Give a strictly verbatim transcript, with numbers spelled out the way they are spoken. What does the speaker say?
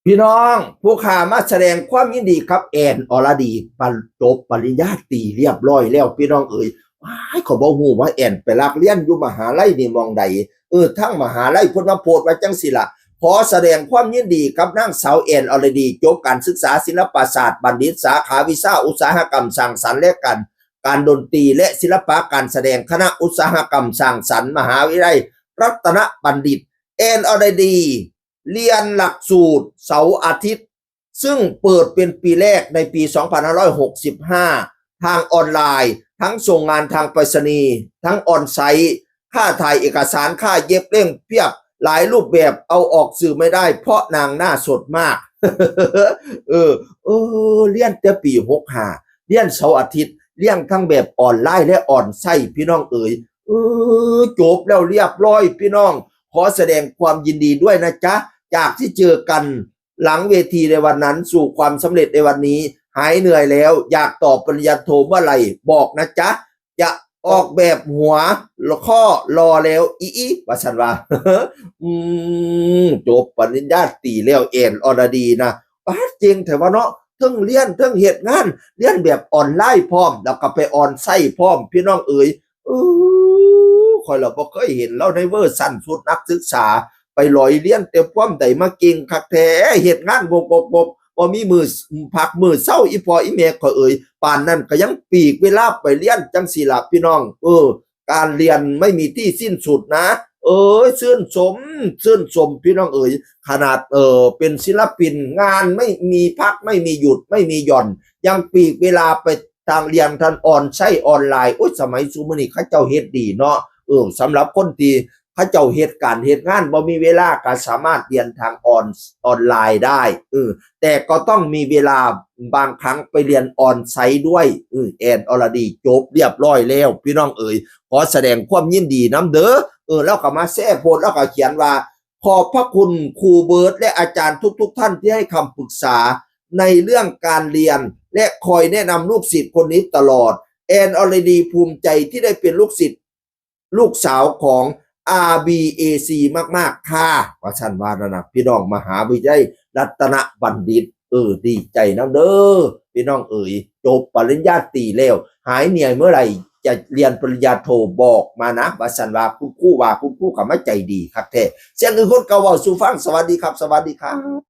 พี่น้องผู้ข้ามาแสดงความยินดีกับแอนอรดีปันจบปริญญาตรีเรียบร้อยแล้วพี่น้องเอ๋ย ว้าย ขอยบ่ฮู้ว่าแอนไปลักเรียนอยู่มหาลัยนี่หม่องใด เออ ทางมหาลัยเพิ่นมาโพสต์ว่าจั่งซี้ล่ะ ขอแสดงความยินดีกับนางสาวแอนอรดี จบการศึกษาศิลปศาสตร์บัณฑิต สาขาวิชาอุตสาหกรรมสร้างสรรค์และการ การดนตรีและศิลปะการแสดง คณะอุตสาหกรรมสร้างสรรค์ มหาวิทยาลัยรัตนบัณฑิต แอนอรดี เรียนหลักสูตรเสาร์อาทิตย์ ซึ่งเปิดเป็นปีแรกในปี สองพันห้าร้อยหกสิบห้า ทางออนไลน์ ทั้งส่งงานทางไปรษณีย์ ทั้งออนไซต์ ค่าถ่ายเอกสาร ค่าเย็บเล่มเพียบ หลายรูปแบบ เอาออกสื่อไม่ได้ เพราะนางหน้าสดมาก เออ เออ เรียนแต่ปี หกห้า เรียนเสาร์อาทิตย์ เรียนทั้งแบบออนไลน์และออนไซต์ พี่น้องเอ๋ย เออ จบแล้วเรียบร้อยพี่น้อง ขอแสดงความยินดีด้วยนะจ๊ะ จากที่เจอกันหลังเวทีในวันนั้นสู่ความสำเร็จในวันนี้ หายเหนื่อยแล้ว อยากต่อปริญญาโทเมื่อไหร่บอกนะจ๊ะ จะออกแบบหัวข้อรอแล้ว อีอีว่าซั่นว่า อืม จบปริญญาตรีแล้วแอนอรดีนะ ป๊าด เจ๋งแท้วะเนาะ เทิงเรียนเทิงเฮ็ดงาน เรียนแบบออนไลน์พร้อม แล้วก็ไปออนไซต์พร้อม พี่น้องเอ๋ย เออ ข้อยละบ่เคยเห็นลาวในเวอร์ชันชุดนักศึกษา ไปลอยเรียนแต่ความใดมาเก่งคักแท้ เฮ็ดงานบกบกบก บ่มีมื้อพักมื้อเซา อีพ่ออีแม่ข้อยเอ๋ย ปานนั้นก็ยังปีกเวลาไปเรียนจั่งซี้ล่ะพี่น้อง เออ การเรียนไม่มีที่สิ้นสุดนะ เอ้ย ชื่นชม ชื่นชมพี่น้องเอ๋ย ขนาด เออ เป็นศิลปิน งานไม่มีพัก ไม่มีหยุด ไม่มีหย่อน ยังปีกเวลาไปทางเรียนทางออนไซต์ออนไลน์ โอ๊ย สมัยซุมื้อนี้เขาเจ้าเฮ็ดดีเนาะ เออ สำหรับคนที่เขาเจ้าเฮ็ดการเฮ็ดงาน บ่มีเวลาก็สามารถเรียนทางออน ออนไลน์ได้ เออ แต่ก็ต้องมีเวลาบางครั้งไปเรียนออนไซต์ด้วย เออ แอนอรดีจบเรียบร้อยแล้ว พี่น้องเอ๋ย ขอแสดงความยินดีนำเด้อ เออ แล้วก็มาแชร์โพสต์ แล้วก็เขียนว่า ขอบพระคุณครูเบิร์ตและอาจารย์ทุกๆท่านที่ให้คำปรึกษาในเรื่องการเรียน และคอยแนะนำลูกศิษย์คนนี้ตลอด แอนอรดีภูมิใจที่ได้เป็นลูกศิษย์ ลูกสาวของ อาร์ บี เอ ซี มากๆค่ะ ว่าซั่นว่านั่นนะ พี่น้องมหาวิทยาลัยรัตนบัณฑิต เออ ดีใจนำเด้อ พี่น้องเอ๋ย จบปริญญาตรีแล้ว หายเหนื่อยเมื่อไหร่จะเรียนปริญญาโทบอกมานะ ว่าซั่นว่า คุณครูว่า คุณครูก็มาใจดีคักแท้ เสียงอื่นคนเก่าเว้าสู่ฟัง สวัสดีครับ สวัสดีครับ